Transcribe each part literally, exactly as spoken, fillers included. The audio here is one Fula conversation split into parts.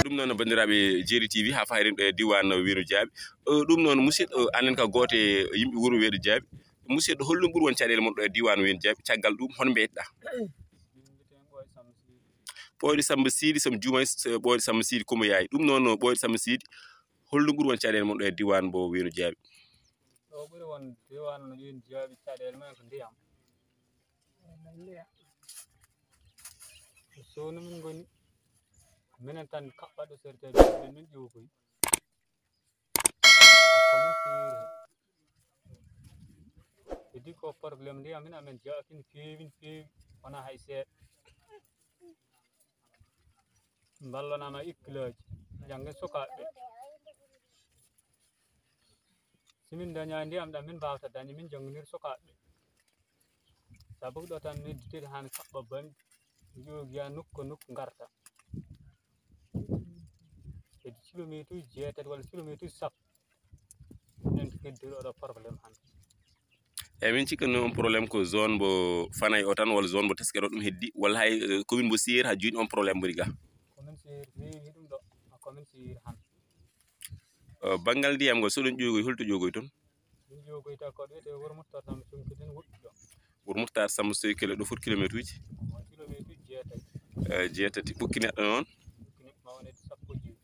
Ɗum noon, banndiraaɓe Jeeri T V, haa fayre e diiwaan Weedu Jaaɓi. Eh, ɗum noon, musidɗo, anen ka gooto e yimɓe wuro Weedu Jaaɓi. Musidɗo, holɗum ɓuri won caɗeele mon ɗo e diiwaan Weedu Jaaɓi? Caggal ɗum, hono mbiyetɗaa? Ɓooyde Samba Siidi, so mi juumaani, s-, Ɓooyde Samba Siidi Kumba Yaay. Ɗum noon, Ɓooyde Samba Siidi, holɗum ɓuri won caɗeele mon ɗo e diiwaan mbo Weedu Jaaɓi? Ɗo ɓuri won diiwaan no Weedu Jaaɓi, caɗeele men ko ndiyam. Ko sowno min ngoni, minen tan kaɓɓaɗo serteɓe, min ƴeewoyi. Ko min fiiri. Heddi ko problème ndiyam, min amen jaaki no feewi, no feewi, wonaa hay seeɗa. Mballanaama ikkilaaji, janngen sukaaɓe. Si min ndañaa ndiyam ɗam, min mbaawata dañde, min jannginir sukaaɓe. Sabu ɗo tan nodditede han kaɓɓa bambi, joogiya nokku nokku ngarta. Heddi kilomeetuuji jeetati walla kilomeetuuji sappo. Minen ko heddi ɗo, ɗo problème han. Eyi, min cikka noon problème ko zone mbo Fanay o tan, walla zone mbo Teskere o ɗum heddi, walla hay, eh, commune mbo Sir ha jooni on problème woni ga? Commune Sir heewi ɗum ɗo, commune Sir han. Eh, banngal ndiyam ngol, so ɗon ƴoogoy, holto ƴoogoy toon? Min ƴoogoyta ko ɗo wiyetee Wuro Muttar Samba Soykele ɗo. Wuro Muttar Samba Soykele ɗo foti kilomeetuuji? Kilomeetuuji jeetati. Eh, jeetati. Ɓukki neɗɗo noon? Ɓukki neɗɗo ma wonede sappo e joy.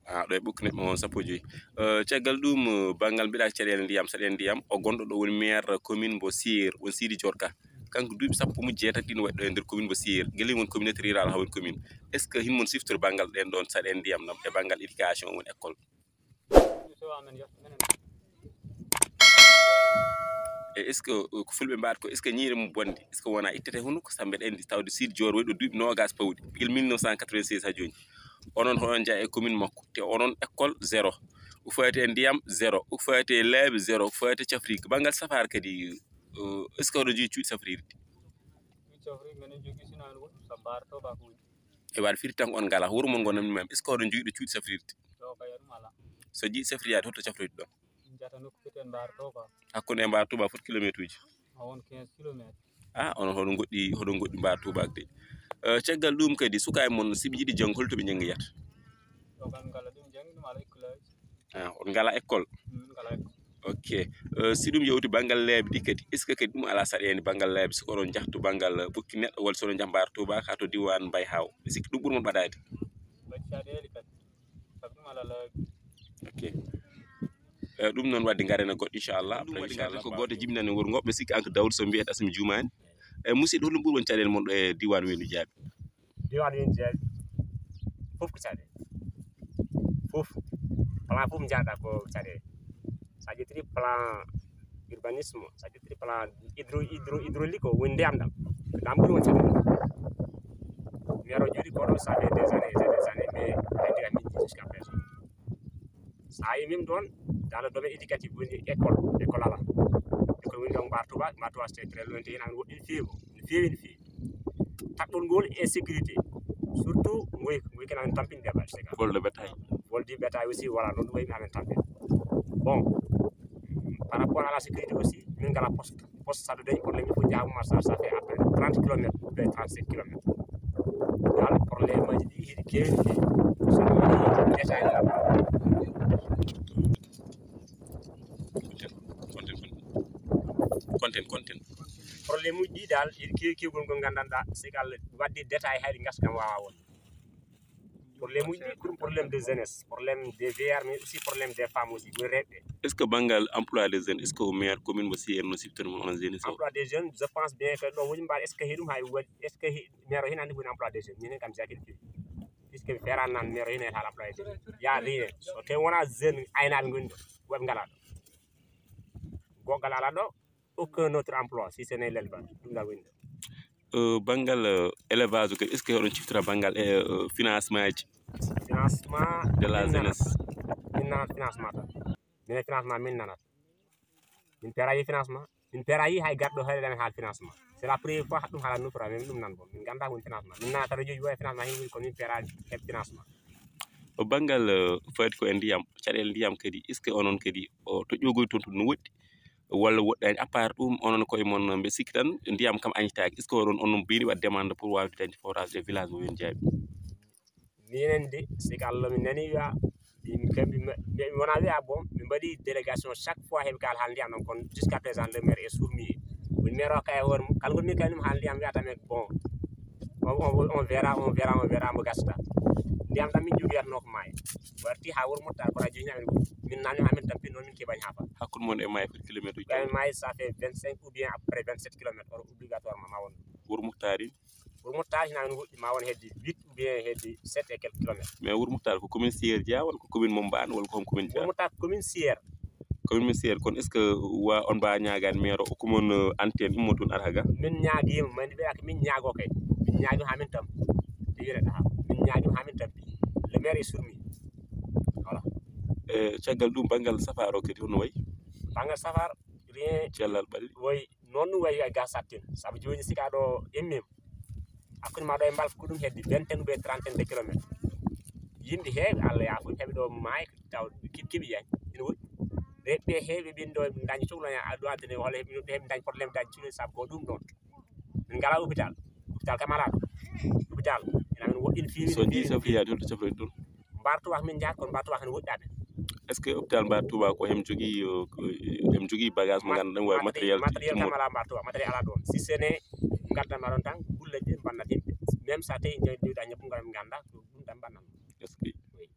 Ah, ɗo e ɓukki neɗɗo ma won sappo e joy. Eh, caggal ɗum, eh, banngal mbiɗa caɗeele ndiyam, caɗeele ndiyam, o gonɗo ɗo woni maire commune mbo Sir, on Sidi Jorka. Kanko duuɓi sappo mum jeetati ina waɗi ɗo e nder commune mbo Sir. Gila woni communauté rurale, haa woni commune. Est-ce que himo siftori banngal ɗen ɗon caɗeele ndiyam ɗam e banngal éducation woni école? E est-ce que, uh, ko fulɓe mbaɗata ko, est-ce que ñiiƴe mum bonde, est-ce que wona ittete hunuko? Sabu mbeɗa anndi tawde Siidi Joor waɗi ɗo duuɓi noogaas pawɗi, gila mille neuf cent quatre-vingt-seize haa jooni. Onon hoɗon njeyaa e commune makko, te onon école zéro, ko faati e ndiyam zéro, ko faati e laabi zéro, ko faati e cafrique. Banngal safaara kadi, uh, est-ce que oɗon njogii cuuɗi safrirɗi? Cuuɗi safrirɗi minen njogii, sina no woɗɗi, sabu mbaara to ba ko woni. E waɗa firi tan ko on ngalaa, wuro mon ngo namni ma, est-ce que oɗon njogii ɗo cuuɗi safrirɗi? Ɗo kay ɗum alaa. So jiɗi safriyaade, holto cafroyta ɗon? Min njahata nokku feten mbaara to ba. Hakkunde e mbaara Touba foti kilomeetuuji? Ma won quinze kilomètres. Ah, onon hoɗon ngoɗɗi, hoɗon ngoɗɗi mbaara Touba de. Eh, caggal ɗum kadi, sukaaɓe mon, si ɓe njiɗi janngo, holto ɓe njangoyata? Ɗo kam ngala ɗum janngi ɗum alaa école. Ah, on ngalaa école? Min ngalaa école. Ok. Eh, si ɗum yawti banngal laabi ɗi kadi, est-ce que kadi ɗum alaa saɗeende banngal laabi, so ko oɗon njahtu banngal Bukki Neɗɗo, walla so oɗon njah mbaara Touba ka to diiwaan Mbaye Haw? Mi sikki ɗum ɓuri mon ɓadaade. Mbaɗi caɗeele kadi. Sabu ɗum alaa laabi. Ok. Eh, ɗum noon waɗde ngaren e goɗɗo, inchallah. Ɗum waɗde ngaren ko gooto jibinani wuro ngo, mi sikki an ko Daouda Sow mbiyetee, so mi juumaani. Eh, musidɗo, holɗum ɓuri won caɗeele mon ɗo e diiwaan Weedu Jaaɓi? Diiwaan Weedu Jaaɓi fof ko caɗeele. Fof. Plan fof njahaɗa ko caɗeele. So a ƴettiri plan urbanisme, so a ƴettiri plan hydro-, hydro-, hydraulique o, woni ndiyam ɗam. Ɗam ɓuri won caɗeele. Mi ara jooɗi ko ɗo, ça fait des années, des années, mais hay ndiyam min jusqu'à présent. So a yii min ɗoon, dans le domaine éducatif, woni école, école alaa. École woni ɗoon mbaara Touba, mbaara Touba c'est très loin, te ina woɗɗi no feewi, no feewi, no feewi. Taƴɗol ngol e sécurité, surtout ngoy, ngoy kena amen tampinde ba, c'est ça. Vol de bétail. Vol de bétail aussi, voilà, noon ɗum wayi amen tampinde. Bon, par rapport à la sécurité aussi, min ngalaa poste. Poste, so aɗa dañi problème, il faut njaha Oumar Sarr, ça fait à peine trente kilomètres ou bien trente-cinq kilomètres. Dal problème aji ɗi hiɗi keewi, keewi. So mi yiɗi détail ɗam. Konten, konten, konten. Konten, konten. Problème uji ɗi Dal, il ki ki gon gon gandanɗa, c'est qu'elle waddi détail hayri ngas kam wawa won. Problème uji ɗi, ko ɗum problème de jeunesse, problème des V R, mais aussi problème des femmes aussi, ɓuri rewɓe. Est-ce que banngal emploi des jeunes, est-ce que o maire commune mo C R no siftori mo onon jeunesse o? Emploi des jeunes, je pense bien que ɗo woni mbaɗa, est-ce que heɗum hay waɗi, est-ce que he-, maire o hina andi woni emploi des jeunes? Minen kam jakil fi. Puisque mi feeran nan maire o hina e haala emploi des jeunes. Ya rien. So te wona jeune aynaɓe ngoni ɗo, woɓe ngala ɗo. Gogal ala ɗo, aucun autre emploi, si ce n'est l'élevage. Ɗum ɗa woni ɗo. Euh, banngal, euh, élevage o kadi, est-ce que oɗon ciftora banngal, euh, euh, financement ji? Financement, de la jeunesse. Min nanat financement tan. Minen financement min nanat. Min perayi financement. Min perayi hay garɗo hayre amen haal financement. C'est la première fois ɗum haala nufra min ɗum nan bon. Min ganda woni financement. Min nanata radio ji wona financement hin woni ko min peraji heɓ financement. O banngal, euh, fayde ko e ndiyam, caɗeele ndiyam kadi, est-ce que onon kadi o to ƴogoy toon to no woɗɗi? Walla woɗɗani, à part ɗum, onon koye mon mbe sikki tan ndiyam kam añtaaki. Est-ce que oɗon, onon mbini waɗ demande pour wawde dañde forage e village mo wen jaabi? Minen de, sika Allah mi nani wiya, min kam mi ma-, mi, mi wona wiya bon, min mbaɗi délégation chaque fois heɓe kal haal ndiyam ɗon, kono jusqu'à présent le maire est sourd-muet. Woni maire o kay hoore mum, kala ngonmi kay ɗum haal ndiyam wiyata men bon, on, on, on verra, on verra, on verra mo gasta. Ndiyam ɗam min jogiyatno ko maayo. Warti ha wor motta kono a jeyni amen, min nani ha min tampi noon min keɓani ha fa. Hakkunde mon e maayo foti kilométre uji? Amen maayo ça fait vingt-cinq ou bien après vingt-sept kilomètres, or obligatoirement ma won. Wuro Muktari? Wuro Muktari hina min woɗɗi ma won hedde huit ou bien hedde sept et quelques kilomètres. Mais Wuro Muktari ko commune Sierre jeya walla ko commune Mombane walla ko hom commune jeya? Wuro Muktari ko commune Sierre. Commune Sierre, kono est-ce que wa on mbawa ñaagade maire o, ko mon, euh, antenne immo toon ara ga? Min ñaagima, mani ɓe aka min ñaago kay. Min ñaagima ha min tam. Ɗe wiyeɗa ha. Min ñaagima ha min tam. Le maire est sourd-muet. Voilà. E caggal ɗum, banngal safar o kadi honno wayi? Banngal safar, rien. Cellal ɓalli? Wayi, noon ɗum wayi, wayi ga sattin. Sabu jooni sika ɗo immima. Hakkunde ma ɗo e Mbalka ko ɗum heddi vingtaine ou bien trentaine de kilomètres. Yimɓe heewi, Allah yaafuy, heɓe ɗo maayo, taw kiɓ-, kiɓi yani. Ina woɗɗi. Rewɓe heewi ɓe ɗo dañi cuklo, a ɗo addane walla heɓe, heɓe dañi problème dañi cuklo sabu ko ɗum ɗon. Min ngala hôpital. Hôpital kam ala ɗo. Hôpital ina min woɗɗin feewi. So no feewi, jii so feewi, feewi, yaade holto cafroyde ɗum? Mbar Touba min njahat, kono Mbar Touba hene woɗɗi amen. Est-ce que hôpital Mbar Touba ko hem jogii, euh, ko hem jogii bagage mo ngannduɗaa, wawi matériel, matériel kam timmuɗo? Ala Mbar Touba, matériel ala ɗon. Si ce n'est ngaddanma ɗon tan, gulle ɗe mbannat yimɓe. Même sa tawi jawdi jawdi a ñaɓɓu ngara mi ngannda, ko ɗum tan mbannat. Est-ce que? Oui.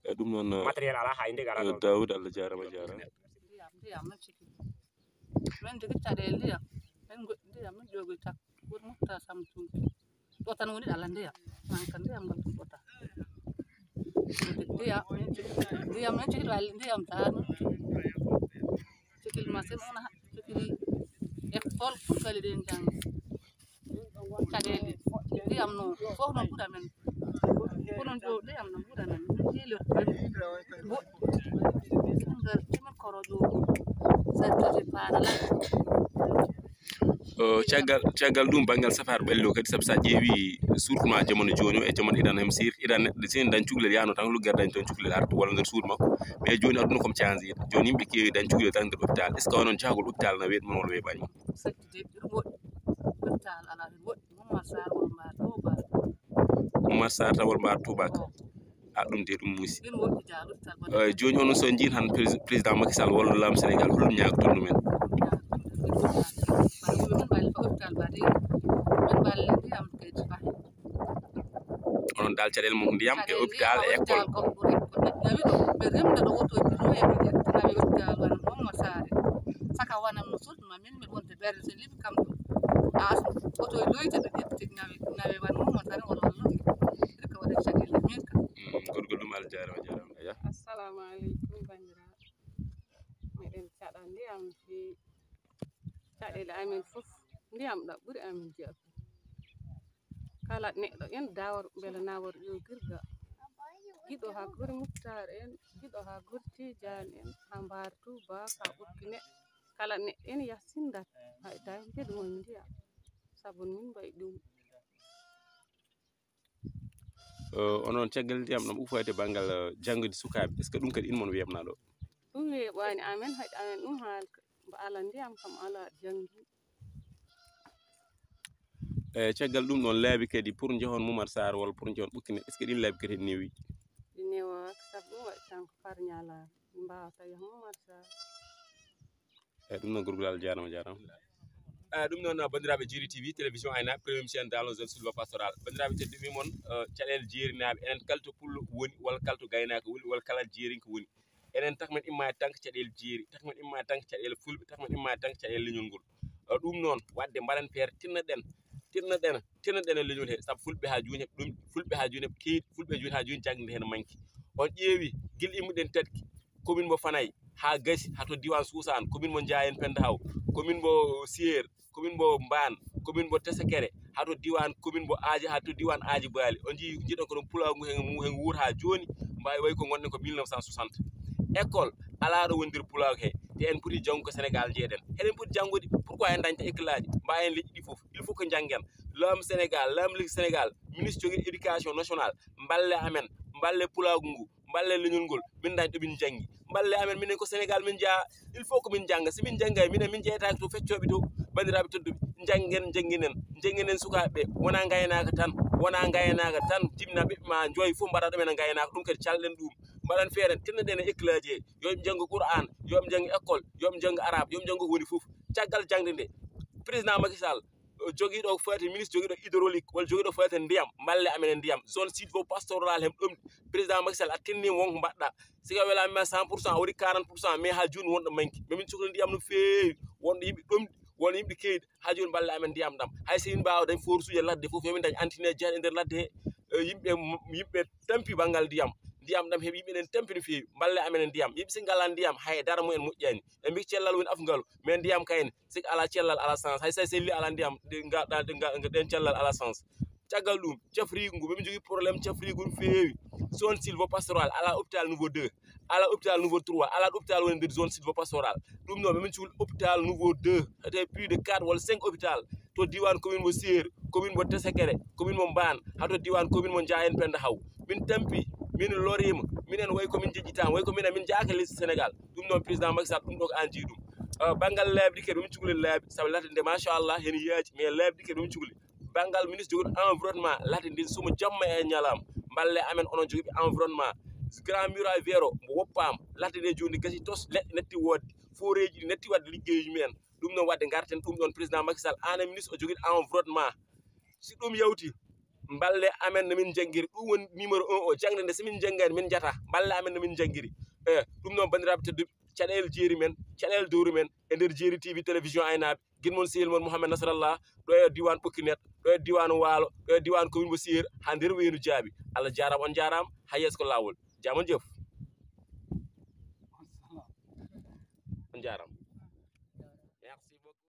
E ɗum noon, euh, matériel ala, hay ndega ala, euh, ɗon. Daoud, Allah jaarama, jaarama. Ndiyam, ndiyam, min ciki. Min jogii caɗeele ndiyam. Min ngoɗɗi ndiyam, min jogii tak. Wuro Muktar Samsunki. Ɗo tan woni ala ndiyam. Manka ndiyam ngal ɗum ɓota. Ndiyam, min ciki, ndiyam, min ciki, ndiyam taa, min ciki. Ciki masin, on ha, ciki école, pour kali ɗen janngi. Caɗeele ndiyam noon, fof noon ɓura men. Kono ɗo ndiyam noon ɓura men. Min jiilirta, min mboɗɗi. Min ngar, min koro ɗo. Sattude paana lan. O, caggal, caggal ɗum, banngal safar ɓalli o kadi, sabu so a ƴeewi surtout ma jamanu jooni o e jamanu idan hem sir, idan neɗɗo, so en dañ cukalel, yahno tan luggere dañ toon cukalel, arta walla nder suudu makko. Mais jooni aduna kom changé. Jooni yimɓe keewi dañ cukalel tan nder hôpital. Est-ce que onon cahagol hôpital na weeɓi mon walla weeɓaani mon? Satti de, ɓuri moƴƴi. Hôpital ala, ene moƴƴi. Momar Sarr walla Mbar Touba. Momar Sarr tan walla Mbar Touba ka. A, ɗum de, ɗum muusi. Ene moƴƴi, ja, hôpital. Eh, jooni onon so njii tan prés-, président Macky Sall walla laamu Sénégal, holɗum ñaagoton ɗumen? Min mballe ko hôpital ba de. Min mballe ndiyam kay fahi. Onon dal caɗeele mon ko ndiyam e hôpital e école. Ko ɓuri ko nawi ɗo, ɓe remda ɗo woto ɓe nawi hôpital walla Momar Sarr. Saka wana mo surtout ma min mi wonde ɓerde so liɓi kam ɗum. A, woto e loyde ɓe ƴetti nawi, nawi wan Momar Sarr walla walla. Rika waɗa caɗeele min ka. Mm, gorgol ɗum Allah jaarama, jaarama. Eya. Assalamu aleykum, banndiraaɓe. Meɗen caɗa ndiyam fii caɗeele amen fof. Ndiyam ɗam ɓuri amen jeya fof. Kala neɗɗo en dawor, mbele nawor yo girga. Giɗo haa gori Muktar en, giɗo haa gori Tijaan en, haa Mbar Touba, haa Ɓurkine. Kala neɗɗo en yah sindat, hay tawi mbeɗa woni ndiyam. Sabu min mbayi ɗum. Eh, onon caggal ndiyam ɗam ufoyde banngal, eh, janngude sukaaɓe, est-ce que ɗum kadi ina mon weeɓna ɗo? Ɗum weeɓaani amen, haɗi amen ɗum haal, mbo ala ndiyam kam ala janngi. Eh, caggal ɗum ɗon laabi kadi pour njahon Momar Sarr walla pour njahon Ɓurkine, est-ce que ɗin laabi kadi newi? Ɗi newaaka, sabu ɗum waɗi tan ko par ñalaare, ɗi mbaawata yah Momar Sarr. Eyi, ɗum noon, gorgol Allah jaaraama, jaaraama. Ah, ɗum noon, banndiraaɓe Jeeri T V, télévision Aynaɓe, premier chaîne dans la zone sylvo-pastorale. Banndiraaɓe tedduɓe mon, eh, caɗeele jeerinaaɓe, enen kala to pullo woni, walla kala to gaynaako woni, walla kala jeerinko woni. Enen tak men imma e tan ko caɗeele jeeri, tak men imma e tan ko caɗeele fulɓe, tak men imma e tan ko caɗeele leñol ngol. Eh, ɗum noon, waɗde mbaɗen feere, tinnoɗen, tinnoɗen, tinnoɗen e leñol he, sabu fulɓe haa jooni heɓi ɗum, fulɓe haa jooni heɓi keydi, fulɓe jooni haa jooni jaŋde heen manki. On ƴeewi, gila immuɗen Tatki, commune mo Fanay, haa gasi, haa to diiwaan Suusaan, commune mo Njaayen Penda Haw, commune mo Siyeer, commune mo Mbaan, commune mo Tesekere, haa to diiwaan, commune mo Aaji, haa to diiwaan Aaji Baali. On njii, njiiɗon ko ɗum pulaagu ngu hen, ngu hen wuur haa jooni, mbaawi wayi ko ngonɗen ko mille neuf cent soixante. École, alaa ɗo wondir pulaagu he. Te en poti janngude ko Sénégal njeeɗen. Eɗen poti janngude, pourquoi en dañta école aji? Mbaawen leƴƴi ɗi fof. Il faut que njanngen. Laamu Sénégal, laamu leydi Sénégal, ministre jogiiɗo éducation nationale, mballe amen, mballe pulaagu ngu, mballe leñol ngol, min dañ ɗo min njanngi. Mballe amen, minen ko Sénégal min njeyaa, il faut ko min njannga. Si min njanngay, minen min njeytaaki to feccooɓe to, banndiraaɓe tedduɓe, njanngen, njannginen, njannginen sukaaɓe ɓe, wonaa ngaynaaka tan, wonaa ngaynaaka tan, jibina ɓiɓɓe ma njoy fof mbaɗa ɗum ene ngaynaaka, ɗum kadi calɗen ɗum. Mbaɗen feere, tinnoɗen e école aji he, yo ɓe njanngu Qur'an, yo ɓe njanngu école, yo ɓe njanngu arabe, yo ɓe njanngu ko woni fof. Caggal jaŋde nde, président Macky Sall, o jogiiɗo ko faati ministre jogiiɗo hydraulique, walla jogiiɗo ko faati ndiyam, mballe amen e ndiyam. Zone sylvo-pastorale hem ɗomɗi. Président Macky Sall, a tinni won ko mbaɗɗa. Si ko welaama ma cent pour cent, a waɗi quarante pour cent, mais haa jooni wonɗo manki. Mais min cukli ndiyam no feewi, wonɗo yimɓe ɗomɗi, wonɗo yimɓe keydi, haa jooni mballe amen ndiyam ɗam. Hay so min mbaawa dañ force uji e ladde fof, yo min dañ antenne jeeɗa e nder ladde he. Eh, yimɓe, yimɓe tampi banngal ndiyam. Ndiyam ɗam heɓi yimɓe ɗen tampi no feewi. Mballe amen e ndiyam. Yimɓe si ngalaa ndiyam, hay dara mumen moƴƴaani. Ɓe mbi cellal woni afngalu, mais ndiyam kayne, si alaa cellal, alaa sens. Hay so a selli alaa ndiyam, ɗe nga-, ɗa-, ɗe nga-, ɗen cellal alaa sens. Caggal ɗum, cafriigu ngu, ɓe njogii problème cafriigu no feewi. Zone sylvo-pastorale, alaa hôpital niveau deux, alaa hôpital niveau trois, alaa hôpital woni nder zone sylvo-pastorale. Ɗum noon, ɓe min cuhli hôpital niveau deux, c'était plus de quatre walla cinq hôpital. To diiwaan commune mo Siyeer, commune mo Tesekere, commune mo Mbaan, haa to diiwaan commune mo Njaayen Penda Haw. Min tampi, min loriima, minen wayi ko min jejjitaama, wayi ko minen min njaaka lesdi Sénégal. Ɗum noon, président Macky Sall, ɗum ɗo ko aan jeyi ɗum. Eh, banngal laabi ɗi kadi, ɓe min cukli laabi, sabu ladde nde, machallah, hene yaaji, mais laabi ɗi kadi, ɓe min cukli. Banngal ministre jogiiɗo environnement, ladde ndin suma jamma e ñalawma. Mballe amen onon jogiiɓe environnement. Grand Muraille Vert o, mbo woppaama, ladde nde jooni gasi tos, leɗɗe natti woodde, foreeji ɗi natti waɗde liggeyuuji mumen. Ɗum noon waɗde ngarten ɗum ɗoon président Macky Sall, aan e ministre o jogiiɗo environnement. Si ɗum yawti, mballe amen no min njanngiri. Ɗum woni numéro un o, jaŋde nde so min njanngani, min njata. Mballe amen no min njanngiri. E ɗum noon, banndiraaɓe tedduɓe, caɗeele jeeri men, caɗeele dowri men e nder Jeeri T V télévision Aynaaɓe. Gin mon sehil mon Mouhamed Nasrallah, ɗo e diiwaan Ɓokkinet, ɗo e diiwaan Waalo, ɗo e diiwaan commune mo Siyeer, haa nder weenu Jaabi. Allah jaaraama, on njaaraama, haa yeeso ko laawol. Jaam on joof. On njaaraama.